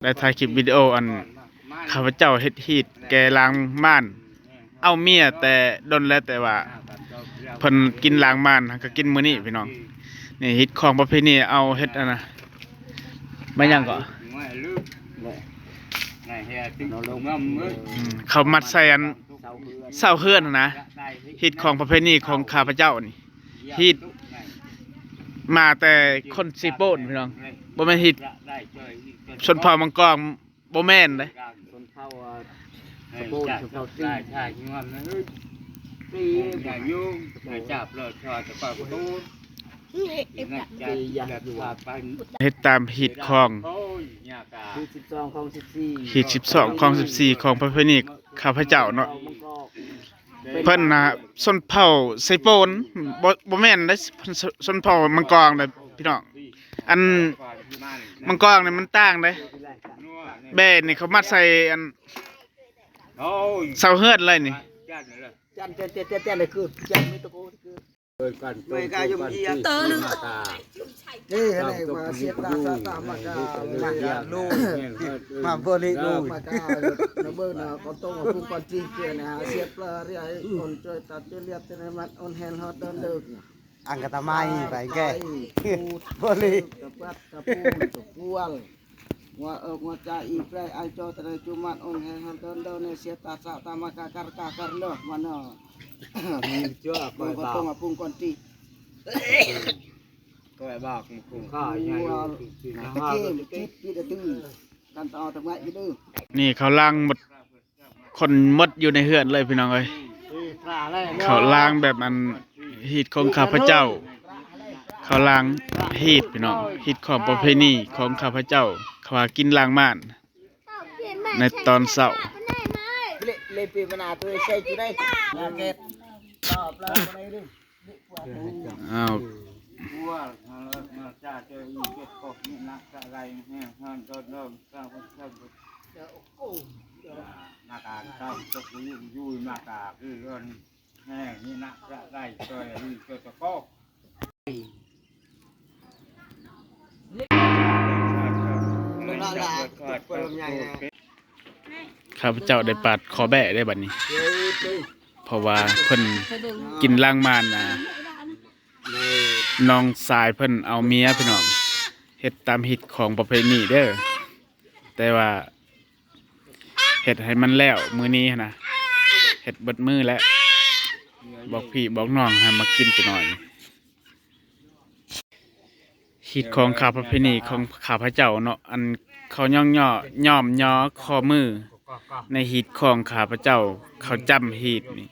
ໄດ້ຖ່າຍຄລິບວິດີໂອອັນຂ້າພະເຈົ້າເຮັດຮີດແກ່ລ້າງມ່ານ ເອົາເມຍແຕ່ດົນແລ້ວ ແຕ່ວ່າເພິ່ນກິນລ້າງມ່ານ ກໍກິນມື້ນີ້ພີ່ນ້ອງ. ນີ້ຮີດຂອງປະເພນີ ເອົາເຮັດອັນນະ ແມ່ນຫຍັງເກາະ ອືມ ເຂົ້າມັດໃສ່ອັນເສົາເຮືອນຫັ້ນນະ. ຮີດຂອງປະເພນີຂອງຂ້າພະເຈົ້ານີ້ ຮີດມາແຕ່ຄົນເຊໂປນພີ່ນ້ອງ ບໍ່ແມ່ນຮີດຊົນເຜົ່າມັງກອງ ບໍ່ແມ່ນເດ້. ຊົນເຜົ່າ ເອີ ສະໂປນ ຊົນເຜົ່າຈີນ ເຮັດຕາມຮີດຂອງ ຮີດສິບສອງ ຂອງສິບສີ່ ຂອງປະເພນີຂ້າພະເຈົ້າເນາະ. ເພິ່ນນະຊົນເຜົ່າໄຊໂປນ ບໍ່ ບໍ່ແມ່ນເດ້ ຊົນເຜົ່າມັງກອງເດ້ພີ່ນ້ອງ. ອັນມັງກອງນີ້ມັນຕ່າງເດ້ ແບ້ນີ້ເຂົາມັດໃສ່ອັນເສົາເຮືອນເລີຍນີ້. ອັງກະຕາໄມໄປແກ ບໍ່ລີ ນີ້ເຂົາລ້າງໝົດ ຄົນໝົດຢູ່ໃນເຮືອນເລີຍພີ່ນ້ອງເອີຍ. ເຂົາລ້າງແບບອັນ ຮີດຂອງຂ້າພະເຈົ້າ ເຂົາລ້າງຮີດພີ່ນ້ອງ ຮີດຂອງປະເພນີຂອງຂ້າພະເຈົ້າ ເຂົາວ່າກິນລ້າງມ່ານໃນຕອນເຊົ້າ. ອ້າວ ຂ້າພະເຈົ້າໄດ້ປາດຄໍແບ້ໄດ້ບັດນີ້ ເພາະວ່າເພິ່ນກິນລ້າງມ່ານນະ ນ້ອງຊາຍເພິ່ນເອົາເມຍພີ່ນ້ອງ ເຮັດຕາມຮີດຂອງປະເພນີເດີ ແຕ່ວ່າ ເຮັດໃຫ້ມັນແລ້ວມື້ນີ້ຫັ້ນນະ ເຮັດເບິດມື້ແລ້ວ ບອກພີ່ບອກນ້ອງໃຫ້ມາກິນຈັກໜ່ອຍ. ຮີດຂອງຂ້າ ປະເພນີຂອງຂ້າພະເຈົ້າເນາະ ອັນເຂົາຍ້ອງຍໍ້ ຍ້ອມຍໍ້ຂໍ້ມື ໃນຮີດຂອງຂ້າພະເຈົ້າ ເຂົາຈ້ຳຮີດນີ້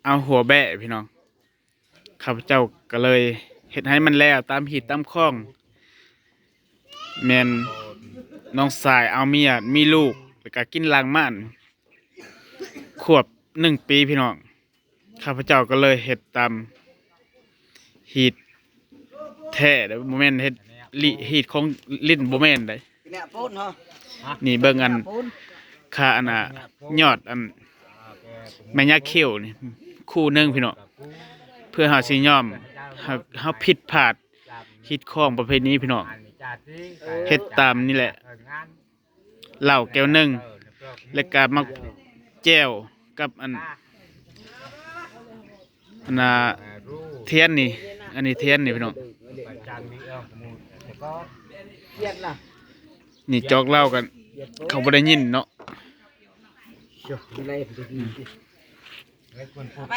ເອົາຫົວແບ້ພີ່ນ້ອງ. ຂ້າພະເຈົ້າກໍເລີຍເຮັດໃຫ້ມັນແລ້ວຕາມຮີດຕາມຄອງ ແມ່ນນ້ອງຊາຍເອົາເມຍ ມີລູກ ແລ້ວກໍກິນລ້າງມ່ານ ຂວບໜຶ່ງປີພີ່ນ້ອງ. ຂ້າພະເຈົ້າກໍເລີຍເຮັດຕາມຮີດແທ້ເດີ້ ບໍ່ແມ່ນເຮັດລິ ຮີດຂອງຫຼິ້ນ ບໍ່ແມ່ນໃດ. ນີ້ເບິ່ງອັນ ຄາອັນນ່າ ຍອດອັນ ແມ່ຍາຂຽວນີ້ຄູ່ໜຶ່ງພີ່ນ້ອງ ເພື່ອເຮົາຊິຍ້ອມ ເຮົາ ເຮົາຜິດພາດຮີດຂອງປະເພນີພີ່ນ້ອງ ເຮັດຕາມນີ້ແຫຼະ ເຫຼົ້າແກ້ວໜຶ່ງ ແລ້ວກະໝາກແຈ່ວກັບອັນ ອັນນ່າ ທຽນນີ້ ອັນນີ້ທຽນນີ້ພີ່ນ້ອງ ນີ້ຈອກເຫຼົ້າກັນ ເຂົາບໍ່ໄດ້ຍິນເນາະ. ໄປ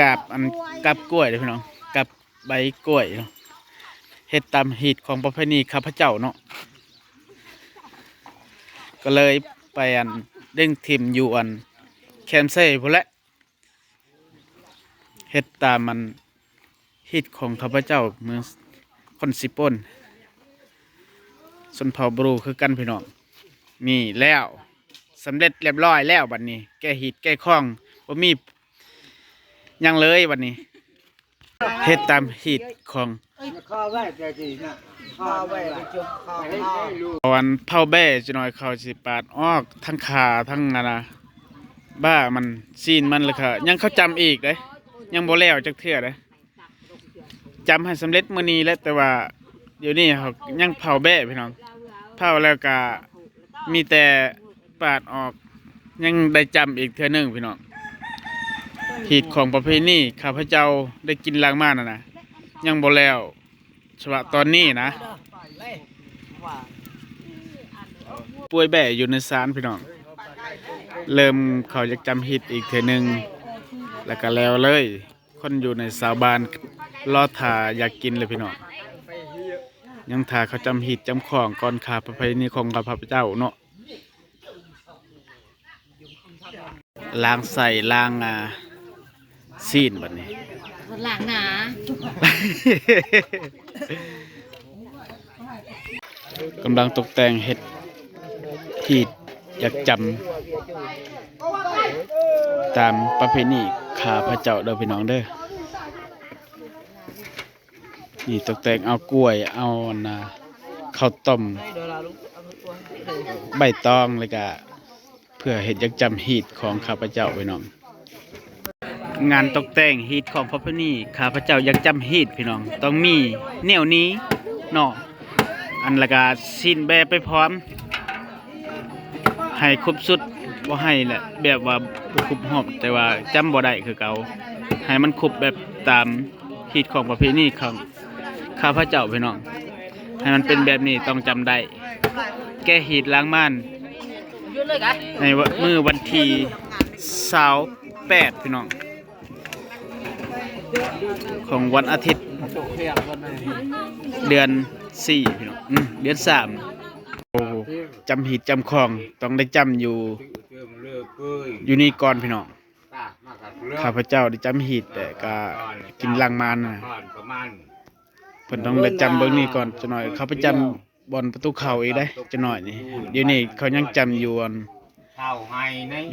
ກາບອັນ ກາບກ້ວຍເດີ້ພີ່ນ້ອງ ກາບໃບກ້ວຍເນາະ ເຮັດຕາມຮີດຂອງປະເພນີຂ້າພະເຈົ້າເນາະ ກໍເລີຍໄປອັນ ດຶງຖິ້ມຢູ່ອັນ ແຄມເຊພຸ້ນແຫຼະ ເຮັດຕາມອັນ ຮີດຂອງຂ້າພະເຈົ້າ ເມືອງຄົນຊິໂປນ ຊົນເຜົ່າບຣູຄືກັນພີ່ນ້ອງ. ນີ້ແລ້ວ ສຳເລັດລຽບຮ້ອຍແລ້ວບັດນີ້ ແກ້ຮີດແກ້ຄອງ ບໍ່ມີຫຍັງເລີຍບັດນີ້. ເ ເຮັດຕາມຮີດຂອງ ເອົາອັນເຜົາແບ້ຈັກໜ້ອຍ ເຂົາຊິປາດອອກທັງຂາທັງອັນນະ ບ້າມັນ ຊີ້ນມັນ ແລ້ວກະຍັງເຂົາຈຳອີກເດ້ ຍັງບໍ່ແລ້ວຈັກເທື່ອເດ້. ຈຳໃຫ້ສຳເລັດມື້ນີ້ແຫຼະ ແຕ່ວ່າດຽວນີ້ເຮົາຍັງເຜົາແບ້ພີ່ນ້ອງ ເຜົາແລ້ວກະມີແຕ່ປາດອອກ ຍັງໄດ້ຈຳອີກເທື່ອໜຶ່ງພີ່ນ້ອງ. ຮີດຂອງປະເພນີຂ້າພະເຈົ້າໄດ້ກິນລ້າງມານຫັ້ນນະ ຍັງບໍ່ແລ້ວ ສະຫວະຕອນນີ້ນະ ປ່ວຍແບ້ຢູ່ໃນສານພີ່ນ້ອງ ເລີ່ມເຂົາຢາກຈຳຮີດອີກເທື່ອໜຶ່ງ ແລ້ວກະແລ້ວເລີຍ. ຄົນຢູ່ໃນຊາວບ້ານລໍຖ້າຢາກກິນເລີຍພີ່ນ້ອງ ຍັງຖ້າເຂົາຈຳຮີດຈຳຂອງກ່ອນຂ້າ ປະເພນີຂອງຂ້າພະເຈົ້າເນາະ. ລ້າງໄສ້ລ້າງ ອ່າ ຊີ້ນບັດນີ້ ລ້າງໜ້າ ກຳລັງຕົກແຕ່ງເຮັດຮີດຢາກຈຳ ຕາມປະເພນີຂ້າພະເຈົ້າເດີພີ່ນ້ອງເດີ. ນີ້ຕົກແຕ່ງເອົາກ້ວຍ ເອົາອັນນາ ເຂົ້າຕົ້ມ ໃບຕອງ ແລ້ວກະເພື່ອເຮັດຢາກຈຳຮີດຂອງຂ້າພະເຈົ້າພີ່ນ້ອງ. ງານຕົກແຕ່ງຮີດຂອງປະເພນີຂ້າພະເຈົ້າຢາກຈຳຮີດພີ່ນ້ອງ ຕ້ອງມີແນວນີ້ເນາະ ອັນ ແລ້ວກະຊີ້ນແບ້ໄປພ້ອມ ໃຫ້ຄົບຊຸດ ບໍ່ໃຫ້ແຫຼະ ແບບວ່າບໍ່ຄົບຮອບ ແຕ່ວ່າຈຳບໍ່ໄດ້ຄືເກົ່າ ໃຫ້ມັນຄົບແບບຕາມຮີດຂອງປະເພນີຂອງຂ້າພະເຈົ້າພີ່ນ້ອງ ໃຫ້ມັນເປັນແບບນີ້ ຕ້ອງຈຳໄດ້ ແກ້ຮີດລ້າງມານ ໃນມື້ວັນທີຊາວແປດພີ່ນ້ອງ ຂອງວັນອາທິດ ເດືອນສີ່ພີ່ນ້ອງ ອືມ ເດືອນສາມ. ໂອ້ ຈຳຮີດຈຳຂອງ ຕ້ອງໄດ້ຈຳຢູ່ ຢູ່ນີ້ກ່ອນພີ່ນ້ອງ. ຂ້າພະເຈົ້າໄດ້ຈຳຮີດ ແຕ່ກະກິນລ້າງມານນະ ເພິ່ນຕ້ອງໄດ້ຈຳເບິ່ງນີ້ກ່ອນ ຈັກໜ້ອຍເຂົາໄປຈຳບ່ອນປະຕູເຂົ້າອີກເດ້ ຈັກໜ້ອຍນີ້ ດຽວນີ້ເຂົາຍັງຈຳຢູ່ອັນ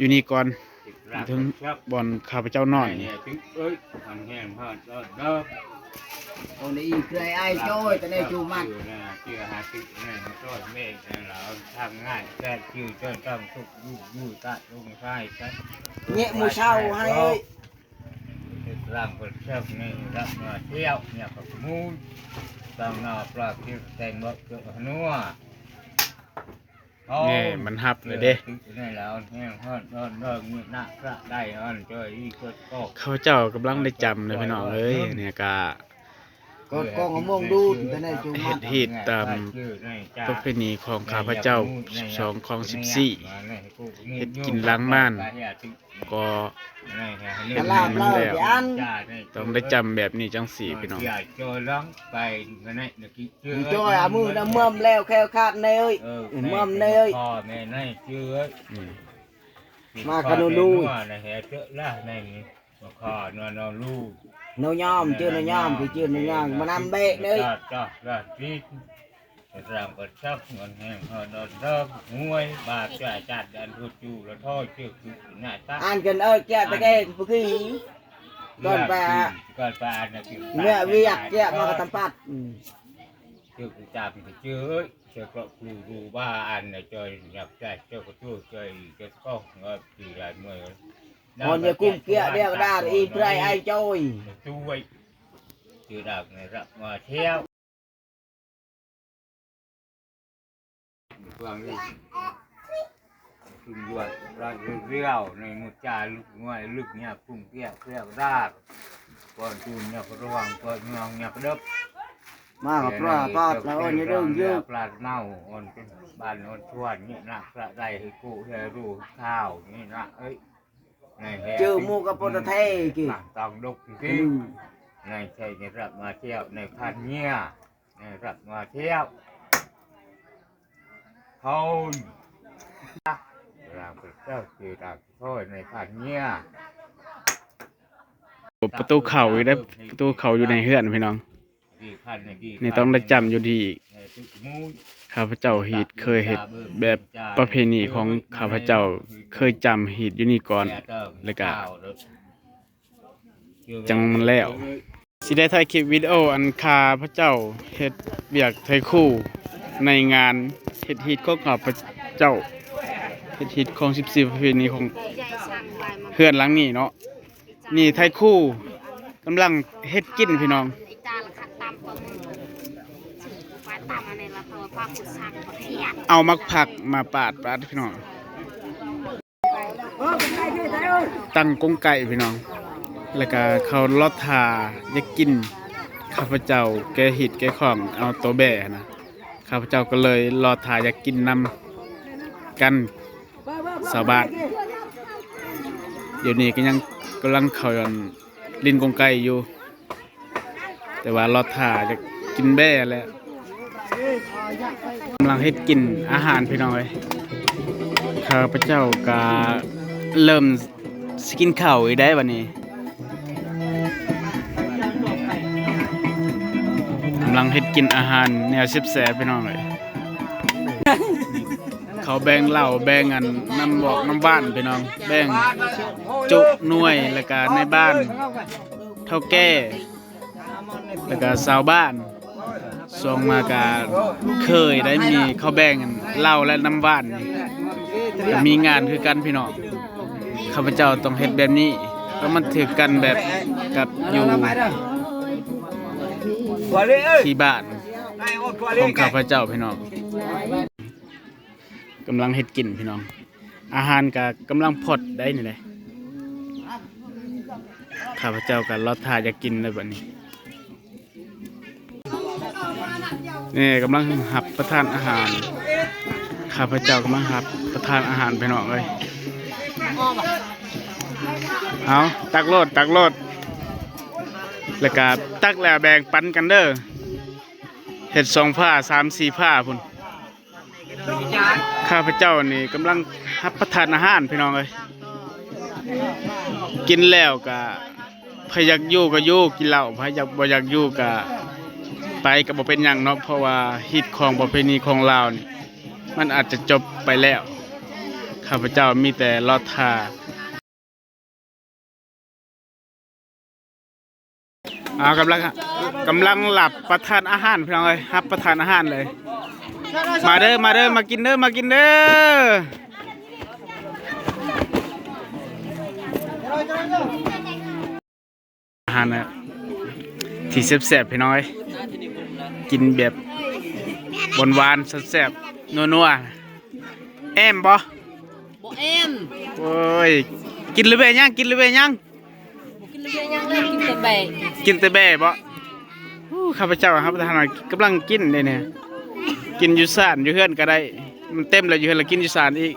ຢູ່ນີ້ກ່ອນ ເຖິງບ່ອນຂ້າພະເຈົ້ານອນນີ້. ນີ້ມັນຮັບເລີຍເດ້ ຂ້າພະເຈົ້າກຳລັງໄດ້ຈຳເລີຍພີ່ນ້ອງເອີຍ ນີ້ກະ ເຮັດຮີດຕາມປະເພນີຂອງຂ້າພະເຈົ້າ ສິບສອງ ຂອງສິບສີ່ ເຮັດກິນລ້າງມານ ກໍເຮັດໃຫ້ມັນແລ້ວ ຕ້ອງໄດ້ຈຳແບບນີ້ຈັ່ງຊີ້ພີ່ນ້ອງ. ຈ່ອຍເອົາມືນຳເມືອມແລ້ວແຄ້ວຄາດແນ່ເອີຍ ເອີ ເມືອມແນ່ເອີຍ ແມ່ນໃນເຈື່ອຍ ມາກະໂນລູ ມາຂ້ານວນເນາະລູກ ໂນຍອມ ຈື່ໂນຍອມ ຈື່ໂນຍອມ ມານຳແບະເດີ ຈະລາງກະຊັກເງິນແຮງເຮົາດອນເດີ ຫວຍບາດຈາຈັດອັນໂທຈູລະທໍຍເຈົ້າຄືໜ້າຕາ ອ່ານກັນເອີຍ ແກ້ວຕະແກງຜູ້ຂີ້ ກ່ອນໄປ ກ່ອນໄປອ່ານນະ ເມື່ອວຽກແກ້ວມາກະຕຳປັດ ເຈົ້າຄືຕາມກະເຈີຍ ເຈົ້າກໍຄືຮູ້ວ່າອັນນະຈອຍຍັກໃຈ ເຈົ້າກໍໂຕໃຈ ເຈົ້າກໍເງິບທີ່ຫຼາຍເມື່ອຍ ອອນຍາກຸມເກຍດຽວດາອີໄພໄອຈອຍ ຊ່ວຍ ຈື່ດັກໃນຮັບມາທ່ຽວ ຟັງນີ້ ຊຸມຍວດລາຍເລື່ອງໃນມຸດຈາລຸກງວຍ ລຶກຍາກຸມເກຍດຽວດາ ກ່ອນຕູນຍາກລະວັງ ກ່ອນເມືອງຍາກເດິບ ມາກັບປາປາດລະອອນຍາເດີງເຢີ ປາດເນົ່າ ອອນເປັນບ້ານອອນຊວນນີ້ນະ ກະໄດ້ໃຫ້ກູໃຫ້ຮູ້ຂ່າວນີ້ນະເອີຍ ໃນແຮ ເຈີໝູ່ກັບປະເທດກີ້ ຕາງດົກ ອືມ ໃນໄຊໃນລັດມາທ່ຽວ ໃນພັນເຍຍ ໃນລັດມາທ່ຽວ ເຂົາ ລາງປະເຈົ້າ ເຈດາຊ່ອຍ ໃນພັນເຍຍ ປະຕູເຂົ້າອີກເດ້ ປະຕູເຂົ້າຢູ່ໃນເຮືອນພີ່ນ້ອງ. ນີ້ຕ້ອງໄດ້ຈຳຢູ່ທີ່ ຂ້າພະເຈົ້າຮີດ ເຄີຍເຮັດແບບປະເພນີຂອງຂ້າພະເຈົ້າ ເຄີຍຈຳຮີດຢູ່ນີ້ກ່ອນ ແລ້ວກະຈັ່ງມັນແລ້ວ. ຊິໄດ້ຖ່າຍຄລິບວິດີໂອອັນຂ້າພະເຈົ້າເຮັດວຽກໄທຄູໃນງານເຮັດຮີດຂອງຂ້າພະເຈົ້າ, ເຮັດຮີດຂອງສິບສີ່ປະເພນີຂອງເຮືອນຫຼັງນີ້ເນາະ. ນີ້ໄທຄູກຳລັງເຮັດກິນພີ່ນ້ອງ, ເອົາໝາກຜັກມາປາດ ປາດພີ່ນ້ອງ. ຕັ້ງກົງໄກ່ພີ່ນ້ອງ, ແລ້ວກະເຂົາລໍຖ້າຢາກກິນ. ຂ້າພະເຈົ້າແກຮີດແກຄອງເອົາໂຕແບ້ຫັ້ນນະ, ຂ້າພະເຈົ້າກໍເລີຍລໍຖ້າຢາກກິນນຳກັນຊາວບ້ານ. ດຽວນີ້ກໍຍັງກຳລັງເຂົ້າຫຼິ້ນກົງໄກ່ຢູ່. ແຕ່ວ່າລໍຖ້າຈະກິນແບ້ແຫຼະ, ກຳລັງເຮັດກິນອາຫານພີ່ນ້ອງເອີຍ. ຂ້າພະເຈົ້າກະເລີ່ມຊິກິນເຂົ້າອີກໄດ໋ບັດນີ້, ກຳລັງເຮັດກິນອາຫານແນວແຊບໆພີ່ນ້ອງເອີຍ. ເຂົາແບ່ງເຫຼົ້າ ແບ່ງອັນນ້ຳບອກນ້ຳຫວານພີ່ນ້ອງ, ແບ່ງຈຸໜ່ວຍ ແລ້ວກະໃນບ້ານ ເຖົ້າແກ່ ແລ້ວກະຊາວບ້ານ. ຊ່ວງມາກະເຄີຍໄດ້ມີເຂົາແບ່ງເຫຼົ້າ ແລະ ນ້ຳຫວານນີ້, ກະມີງານຄືກັນພີ່ນ້ອງ. ຂ້າພະເຈົ້າຕ້ອງເຮັດແບບນີ້ ເພາະມັນຖືກກັນແບບກັບຢູ່ທີ່ບ້ານຂອງຂ້າພະເຈົ້າພີ່ນ້ອງ. ກຳລັງເຮັດກິນພີ່ນ້ອງ, ອາຫານກະກຳລັງພອດໄດ້ນີ້ແຫຼະ. ຂ້າພະເຈົ້າກະລໍຖ້າຢາກກິນແລ້ວບັດນີ້. ນີ້ກຳລັງຮັບປະທານອາຫານ, ຂ້າພະເຈົ້າກຳລັງຮັບປະທານອາຫານພີ່ນ້ອງເອີຍ. ເອົາ ຕັກໂລດ ຕັກໂລດ, ແລ້ວກະຕັກແລ້ວແບ່ງປັນກັນເດີ, ເຮັດສອງຝາ ສາມສີ່ຝາພຸ້ນ. ຂ້າພະເຈົ້ານີ້ກຳລັງຮັບປະທານອາຫານພີ່ນ້ອງເອີຍ. ກິນແລ້ວກະ ໃຜຢາກຢູ່ກໍຢູ່ ກິນເຫຼົ້າ, ໃຜຢາກ ບໍ່ຢາກຢູ່ກໍໄປ ກໍບໍ່ເປັນຫຍັງເນາະ, ເພາະວ່າຮີດຄອງປະເພນີຂອງລາວນີ້ ມັນອາດຈະຈົບໄປແລ້ວ. ຂ້າພະເຈົ້າມີແຕ່ລໍຖ້າ. ອ່າ ກຳລັງ ກຳລັງຮັບປະທານອາຫານພີ່ນ້ອງເອີຍ, ຮັບປະທານອາຫານເລີຍ. ມາເດີ ມາເດີ ມາກິນເດີ ມາກິນເດີ. ອາຫານນະ ທີ່ແຊບໆ ພີ່ນ້ອງເອີຍ, ກິນແບບຫວານໆ ແຊບໆ ນົວໆ. ແອມບໍ່? ບໍ່ແອມ. ໂອ້ຍ ກິນຫຼືແບຫຍັງ? ກິນຫຼືແບຫຍັງ? ບໍ່ກິນຫຼືແບຫຍັງເລີຍ, ກິນແຕ່ແບ. ກິນແຕ່ແບບໍ່? ໂອ້ ຂ້າພະເຈົ້າ ຂ້າພະເຈົ້າກຳລັງກິນເດ້ນີ້, ກິນຢູ່ສານ ຢູ່ເຮືອນກໍໄດ້, ມັນເຕັມແລ້ວ ຢູ່ເຮືອນລະກິນຢູ່ສານອີກ.